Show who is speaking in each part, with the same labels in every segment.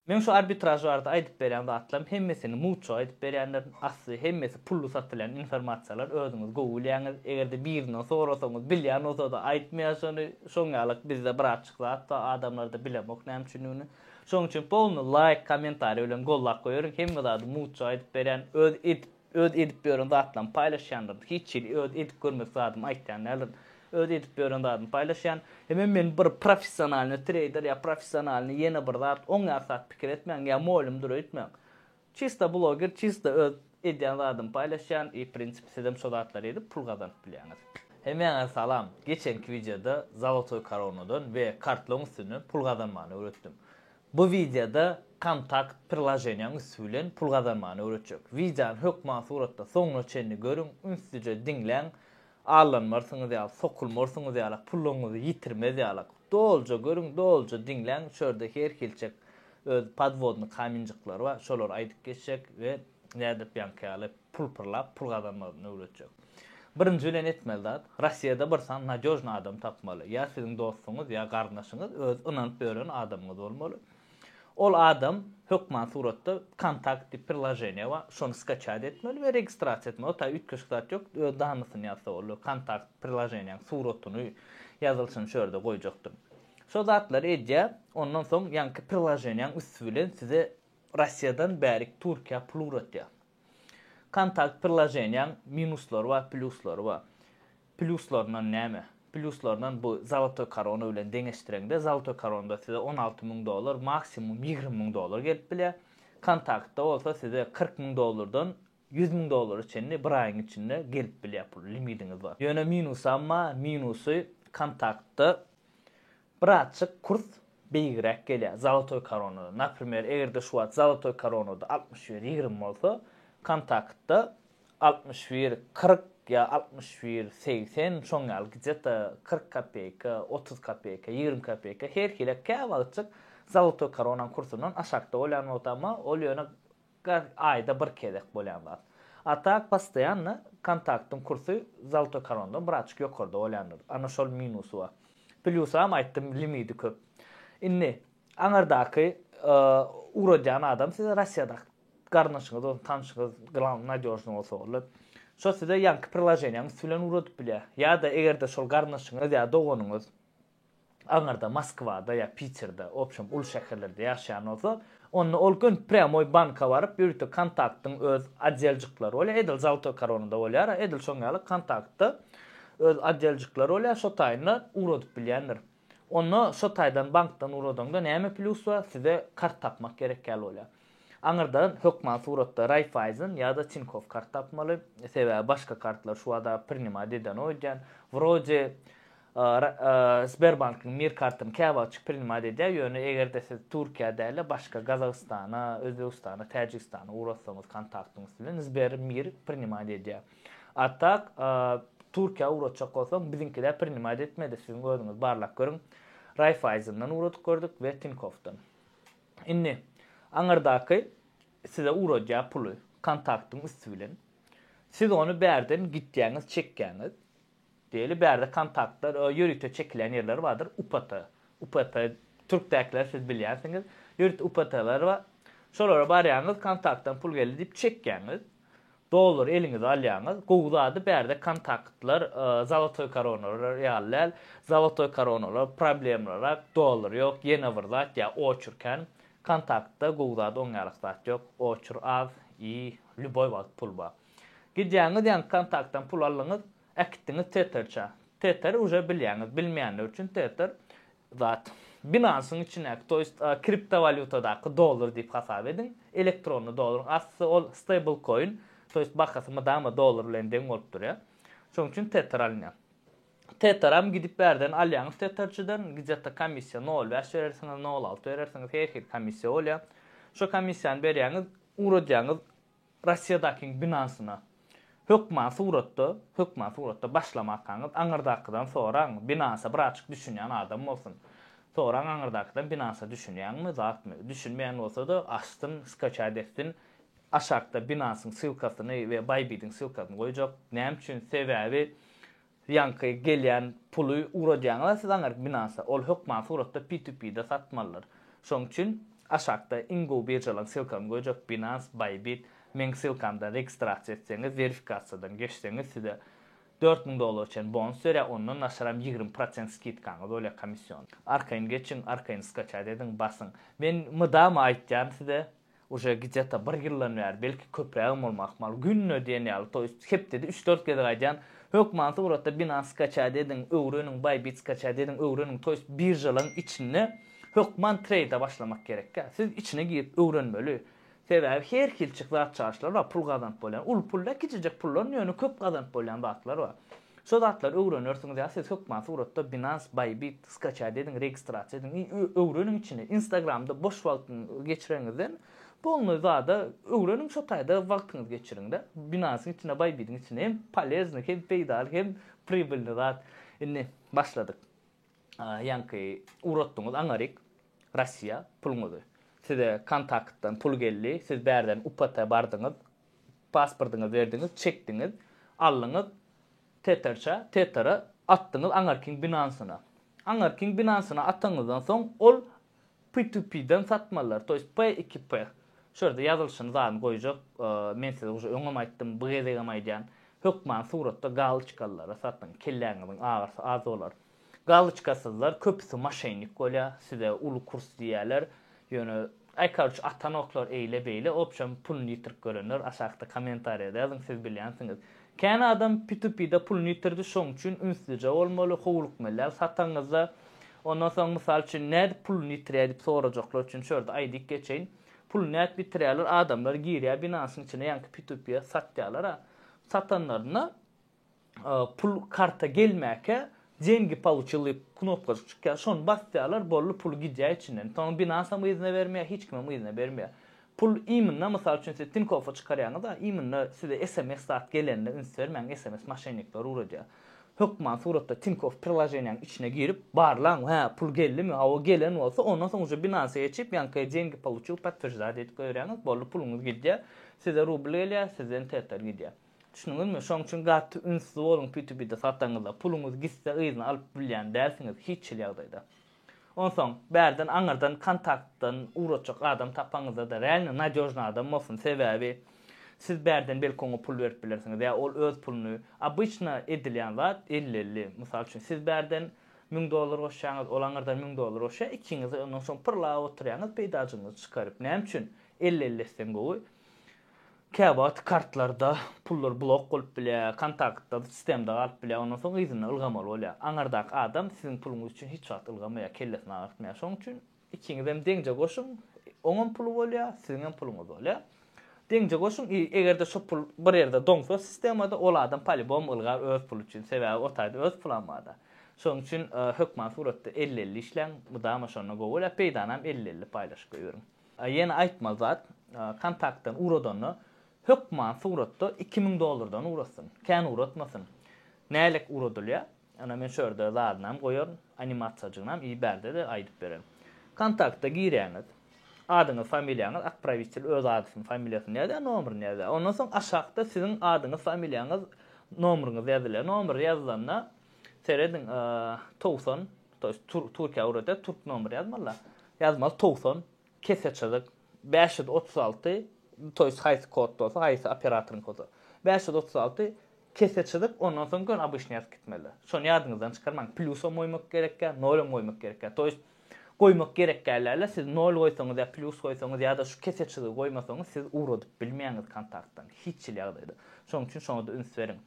Speaker 1: Meň şu arbitraž barada aýdyp berýän zatlarym hemmesini mugtja aýdyp berýändirin. Asly hemmesi pully satylýan informasiýalar özüňiz gowy bilýäňiz. Egerde birinden sorasaňyz bilýän bolsada aýtmaýar şony. Şoň ýalak bizde birazçyk zat bar adamlarda bilemok näme üçindigini. Şoň üçin polny laýk kommentariý bilen gollap goýaryň hemme zady mugtja aýdyp berýän öz edip Öz edip ýören zatlarymy paýlaşýandyryn. Hiç hili öz edip görmedik zadymy aýtýan däldirin. Öz edip ýören zadymy paýlaşýan. Hemem men bir professionalnyý treýder ýa professionalnyý ýene bir zat, oň ýaly zat pikir etmäň ýa mugallymdyr öýtmäň. Çista bloger, çista öz edýän zadymy paýlaşýan i prinsipi sizem şo zatlary edip pul gazanyp bilýäňiz. Hemmäňize salam. Geçenki wideoda zolotoý koronadan we kartlaryň üstünden pul gazanmany öwretdim. Bu wideoda Kontakt priloženiýaň üsti bilen pul gazanmany öwretjek. Wideony hökman suratda soňuna çenli görüň, ünslüje diňläň, aldanmarsyňyz ýaly, sokulmarsyňyz ýalak, pullaryňyzy ýitirmez ýalak. Dolyja görüň, dolyja diňläň, şu ýerde her hilçek öz podwodny kaminjyklary bar, şolary aýdyp geçjek we nädip ýaňky ýaly pul pyrlap pul gazanmagyny öwretjek. Birinji bilen etmeli zat, Rossiýada bir sany nadýožnyý adam tapmaly. Ýa siziň dostuňyz, ýa garyndaşyňyz, öz ynanyp ýören adamyňyz bolmaly. Ol adam hökman suratda Kontakt diýip priloženiýe bar, şony skaçat etmeli we registrasiýa etmeli. O taý üýtgeşik zat ýok, öz dannysyny ýazsa boldy. Kontakt priloženiýaň suratyny, ýazylyşyny şu ýerde goýjakdym. Şo zatlary edýär, ondan soň ýaňky priloženiýaň üsti bilen size Rossiýadan bärik Türkiýä pul ugratýar. Kontakt priloženiýaň minuslary bar, plýuslary bar. Plýuslaryndan näme? Plýuslaryndan bu Zolotoý korona bilen deňeşdireňde, Zolotoý koronada size 16 müň dollar, maksimum 20 müň dollar gelip bilýär. Kontaktda bolsa size 40 müň dollardan 100 müň dollara çenli bir aýyň içinde gelip bilýär pul, limidiňiz bar. Ýöne minusam bar, minusy Kontaktda Birazjyk kurs beýigräk gelýär zolotoý koronada. Naprimer, eger-de şu wagt zolotoý koronada 61 20 bolsa, kontaktda 61 40 ýa 61 80 şoň ýaly gde-to 40 kopeýka, 30 kopeýka, 20 kopeýka her hili käwagtjyk zolotoý koronaň kursundan aşakda bolýan wagty amma ol ýöne Aýda bir gezek bolýan zat. A tak postoýanno kontaktyň kursy zolotoý korondan birazjyk ýokarda bolýandyr. Ana şol minusy bar. Plýusam aýtdym limidi köp. Indi aňyrdaky ugradýan adam size Rossiýadaky garyndaşyňyz bolsun, tanşyňyz, glawnyý nadýožnyý bolsa boldy. Şo size ýaňky priloženiýaň üsti bilen ugradyp bilýär. Ýa-da eger-de şol garyndaşyňyz ýa doganyňyz aňyrda Moskwada ýa Piterde, obşem uly şäherlerde ýaşaýan bolsa, onda ol göni prýamoý banka baryp, ýörite kontaktyň öz otdeljikleri bolýar, edil Zolotoý koronada bolýar, edil şoň ýaly kontaktda öz otdeljikleri bolýar, şo taýynda ugradyp bilýändir. Onda şo taýdan bankdan ugradaňda näme plýus bar, size kart tapmak gerek ýaly bolýar. Aňyrdan hökman suratda Raiffeisen ýa-da Tinkoff kart tapmaly, sebäbi başga kartlar şu wada prinimat edenok öýdýän. Wrode Sberbankyň Mir kartyny käwagtjyk prinimat edýär, ýöne eger-de siz Türkiýä däl-de başga Gazagystana, Özbegistana, Täjigistana ugratsaňyz kontaktyň üsti bilen Sber Mir prinimat edýär. A tak Türkiýä ugratjak bolsaň biziňkidä prinimat etmedi, siziň özüňiz barlap görüň. Raiffeisenden ugradyp gördük we Tinkoffdan. Indi aňyrdaky size ugradýar puly kontaktyň üsti bilen. Siz ony bärden gitýäňiz, çekýäňiz. Diýeli, bärde kontaktlar, ýörite çekilýän ýerler bardyr, UPT. UPT, türkdäkiler siz bilýänsiňiz. Ýörite UPT-ler bar. Şolara barýaňyz, kontaktdan pul geldi diýip çekýäňiz. Dollary eliňize alýaňyz. Gowy zady bärde kontaktlar zolotoý koronalar ýaly däl. Zolotoý koronalar problemlyrak, dollar ýok, ýene bir zat ýa oçur kän. Kontaktda gowy zady oň ýalak zat ýok. Oçur az i lýuboý wagt pul bar. Gidýäňiz ýaňky kontaktdan pul aldyňyz, äkitdiňiz Tetherça. Tether uje bilýäňiz, bilmeýänler üçin Tether zat. Binansyň içindäki, to ýest kriptowalýutadaky dollar diýip hasap ediň. Elektronny dollaryň asly ol stable coin, to ýest bahasy mydama dollar bilen deň bolup durýar. Şonuň üçin Tether alynýar. Tetheram gidip bärden alýaňyz Tetherçiden, gidýata komissiýa nol bäş berersiňiz, nol alty berersiňiz, her hili komissiýa bolýar. Şo komissiýany berýäňiz, ugradýaňyz Rossiýadakyň Binansyna hökman suratda, hökman suratda başlamakaňyz aňyrdakydan soraň, Binansa birazjyk düşünýän adam bolsun. Soraň aňyrdakydan Binansa düşünýäňmi, zatmy? Düşünmeýän bolsa-da açsyn, skaçat etsin. Aşakda Binansyň ssylkasyny we Bybit-iň ssylkasyny goýjak. Näme üçin? Sebäbi Ýaňky gelýän puly ugradýaňyz-a siz aňyrk Binansa, ol hökman suratda P2P-de satmalydyr. Şoň üçin Aşakda iň gowy biržalaryň ssylkasyny goýjak, Binance, Bybit, meň ssylkamdan registrasiýa etseňiz, werifikasiýadan geçseňiz size 4000 dollara çenli bonus berýär, ondan daşaram 20% skidkaňyz bolýar komission. Arkaýyn geçiň, arkaýyn skaçat ediň, basyň. Men mydama aýtýan size, Uje gideta bir ýyldan bäri, belki köprägem bolmagy ahmal, günde diýen ýaly, to ýest hepdede üç-dört gezek aýdýan, hökman suratda Binance skaçat ediň, öwreniň, Bybit skaçat ediň, öwreniň, to ýest biržalaryň içinde hökman treýde başlamak gerekkä. Siz içine girip öwrenmeli. Sebäbi her hilçik zat çaşlar bar, pul gazanyp bolýan. Uly pul däl, kiçijek puldan ýöne köp gazanyp bolýan zatlar bar. Şo zatlary öwrenersiňiz ýa siz hökman suratda Binance, Bybit skaçat ediň, registrasiýa ediň i öwreniň içini. Instagramda boş wagtyňyzy geçireniňizden polnyý zada öwreniň şo taýda wagtyňyzy geçiriňde. Binance'yň içinde, Bybit'iň içinde hem poleznyý, hem peýdaly, hem pribylnyý zat. Indi başladyk. Ýaňky ugratdyňyz aňaryk Rossiýa puluňyzy. Size kontaktdan pul geldi, siz bärden UPT bardyňyz, Pasportyňyzy berdiňiz, çekdiňiz, aldyňyz, Tetherça, Tethere atdyňyz aňarkyň Binance-yna. Aňarkyň Binance-yna atanyňyzdan soň ol P2P-den satmalylar, to ýest P2P. Şu ýerde ýazylyşyny zadyny goýjak, men size uje öňem aýtdym, bu gezegem aýdýan, hökman suratda galoçkalylara satyň, kelläňiziň agyrysy az bolar. Galoçkasyzlar köpüsi moşennik bolýar, size uly kurs diýýärler, ýöne aý karoç atanoklar eýle beýle opşem puluny ýitirip görenler aşakda kommentariýada ýazyň siz bilýänsiňiz. Kän adam pitupida puluny ýitirdi şoň üçin ünslije bolmaly howlukmaly däl sataňyzda. Ondan soň mysal üçin nädip puluny ýitirýär diýip sorajaklar üçin şu ýerde aýdyp geçeýin. Puluny nädip ýitirýärler adamlar girýär binansyň içine ýaňky pitupiýa satýarlar a satanlarynda pul karta gelmäkä Dengi poluçil diýip knopkajyk çykýar. Şony basýarlar, boldy pul gidýär içinden. Soň Binance-am yzyna bermeýär, hiç kimem yzyna bermeýär. Pul imенно mysal üçin siz Tinkoff-a çykarýaňyz-a, imенно size sms zat gelende üns bermäň, sms moşennikler ugradýar. Hökman suratda Tinkoff priloženiýaň içine girip barlaň, hä pul geldimi, hawa gelen bolsa ondan soň uje Binance-a geçip ýaňky Dengi poluçil podtwерждать edip goýberýäňiz, boldy puluňyz gidýär. Size rubl gelýär, sizden tether gidýär. Düşündiňizmi? Şoň üçin gaty ünsli boluň P2P-de sataňyzda. Puluňyz gitse yzyna alyp bilýän dälsiňiz hiç hili ýagdaýda. Onsoň bärden aňyrdan kontaktdan ugratjak adam tapaňyzda-da realno nadýožnyý adam bolsun. Sebäbi siz bärden belki oňa pul berip bilersiňiz ýa ol öz puluny obyçno edilýän zat elli-elli. Mysal üçin siz bärden 1000 dollar goşýaňyz, ol aňyrdan 1000 dollar goşýar, ikiňiz ondan soň pyrlap oturýaňyz peýdajygyňyzy çykaryp. Näme üçin? Elli-elli etseň gowy. Käwagt kartlarda pullar blok bolup bilýär, kontaktda, sistemde galyp bilýär, ondan soň yzyndan ylgamaly bolýar. Aňyrdaky adam siziň puluňyz üçin hiç wagt ylgamaýar, kellesini agyrtmaýar. Şonuň üçin ikiňizem deňje goşuň, oňam puly bolýar, siziňem puluňyz bolýar. Deňje goşuň, i eger-de şo pul bir ýerde doňsa sistemada, ol adam polibom ylgar öz puly üçin, sebäbi o taýda öz pulam bar-da. Şonuň üçin hökman suratda elli-elli işläň, mydama şonda gowy bolýar, peýdanam elli-elli paýlaşyp goýberiň. Ýene aýtmaly zat, kontaktdan ugradanda hökman suratda 2000 dollardan ugratsyn. Kän ugratmasyn. Nälek ugradylýar? Ana men şu ýerde zadynam goýaryn, animasiýajygynam i bärde-de aýdyp bererin. Kontakta girýäňiz. Adyňyz, familiýaňyz, otprawitel öz adysyny, familiýasyny ýazýar, nomerini ýazýar. Ondan soň aşakda siziň adyňyz, familiýaňyz, nomeryňyz ýazylýar. Nomer ýazylanda serediň, 90, to ýest Türkiýä ugradýar, türk nomeri ýazmaly-da. Ýazmaly 90, kese çyzyk, 536, to ýest haýsy kod bolsa, haýsy operatoryň kody. 536 kese çyzyk, ondan soň göni obyçny ýazyp gitmeli. Şony ýadyňyzdan çykarmaň. Plýusam goýmak gerekýär, nolem goýmak gerekýär. To ýest goýmak gerek dälärler. Siz nol goýsaňyz ýa plýus goýsaňyz ýa-da şu kese çyzygy goýmasaňyz siz ugradyp bilmeýäňiz kontaktdan hiç hili ýagdaýda. Şonuň üçin şoňa-da üns beriň.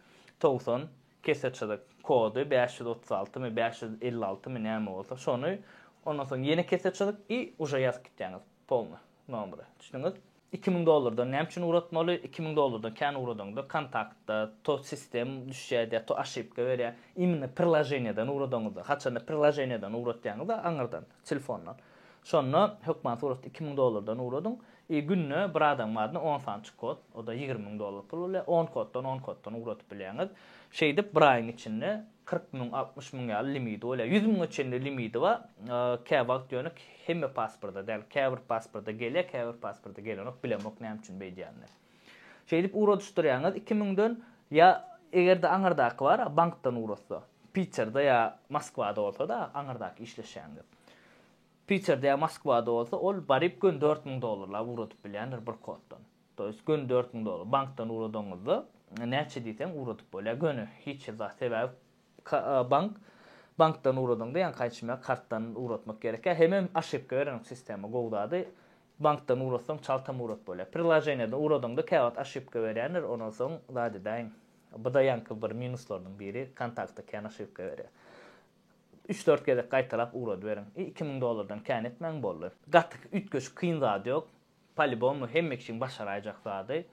Speaker 1: 90 Kese çyzyk kody 536 my 556 my näme bolsa şony ondan soň ýene kese çyzyk i uje ýazyp gitýäňiz polny nomeri düşdüňiz. 2000 dollardan näme üçin ugratmaly 2000 dollardan kän ugradaňda kontaktda to sistem düşýär diýýär to oşibka berýär imенно priloženiýadan ugradaňyzda haçanda priloženiýadan ugratýaňyzda aňyrdan telefondan şonda hökman suratda 2000 dollardan ugradyň I günde bir adamyň adyna on sanyçyk kod, o-da 20 müň dollar pul bolýar. On koddan, on koddan ugradyp bilýäňiz. Şeýdip bir aýyň içinde 40 müň, 60 müň ýaly limidi bolýar. 100 müňe çenli limidi bar. Käwagt ýöne hemme pasporta däl, käbir pasporta gelýär, käbir pasporta gelenok, bilemok näme üçin beýdýänini. Şeýdip ugradyşdyrýaňyz 2 müňden ýa eger-de aňyrdaky bar, bankdan ugratsa, Piterde ýa Moskwada bolsa-da aňyrdaky işleşýäňiz. Piterde ýa Moskwada bolsa ol baryp göni 4000 dollarlap ugradyp bilýändir bir koddan. To ýest göni 4000 dollar bankdan ugradaňyzda näçe diýseň ugradyp bolýar göni hiç zat sebäbi bank bankdan ugradaňda ýaňky aýdyşym ýaly kartdan ugratmak gerekýär hemem oşibka berenok sistema gowy zady bankdan ugratsaň çaltam ugrat bolýar priloženiýadan ugradaňda käwagt oşibka berýändir ondan soň zat edäýiň bu-da ýaňky bir minuslarynyň biri kontaktda kän oşibka berýär üç dört gezek gaýtalap ugradyberiň i 2000 dollardan kän etmäň boldy gaty üýtgeşik kyn zady ýok Palibomu hemme kişiň başaraýjak zady.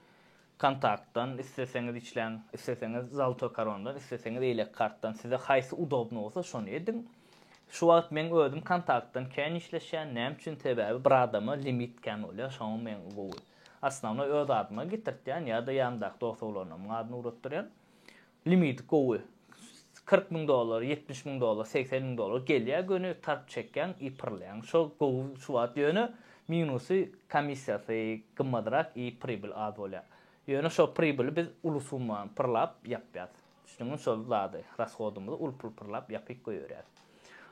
Speaker 1: Kontaktdan isleseňiz işläň, isleseňiz Zaltoý Korondan, isleseňiz eýleki kartdan size haýsy udobny bolsa şony ediň. Şu wagt meň özüm kontaktdan kän işleşýän, näme üçin sebäbi bir adama limit kän bolýar, şoňa meň gowy. Osnownoý öz adyma getirtýän ýa-da ýanymdaky dos oglanlarymyň adyna ugratdyrýan. Limiti gowy. 40 müň dollar, 70 müň dollar, 80 müň dollar gelýär göni tarp çekýäň i pyrlaýaň. Şo gowy şu wagt ýöne minusy komissiýasy gymmadrak i pribyl az bolýar. Ýöne şo pribyly biz uly summany pyrlap ýapýas. Düşdüňmi şol zady rashodymyzy uly pul pyrlap ýapyp goýberýäs.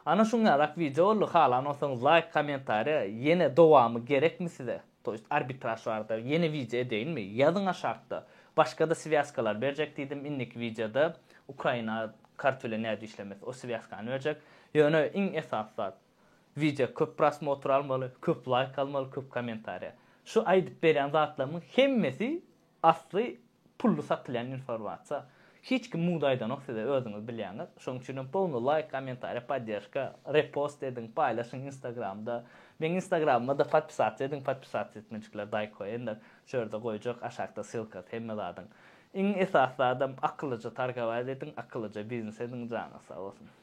Speaker 1: Ana şuňňarak wideo boldy halan bolsaňyz laýk kommentariýa ýene dowamy gerekmi size? To ýest arbitraž barada ýene wideo edeýinmi? Ýazyň aşakda. Başga-da swýazkalar berjek diýdim indiki wideoda Ukraina kart bilen nädip işlemesi o swýazkany berjek. Ýöne iň esasy zat wideo köp prosmotr almaly, köp laýk almaly, köp kommentariýa. Şu aýdyp berýän zatlarymyň hemmesi Asly pully satylýan informasiýa. Hiç kim mugt aýdanok size özüňiz bilýäňiz. Şoň üçinem polny laýk, kommentariýa, podderžka, repost ediň, paýlaşyň instagramda. Meň instagramyma-da podpisatsa ediň, podpisatsa etmejikler laýk goýaýynlar. Şu ýerde goýjak aşakda ssylkasy hemme zadyň. Iň esasy zadam akyllyja targowat ediň, akyllyja biznes ediň janyňyz sag bolsun.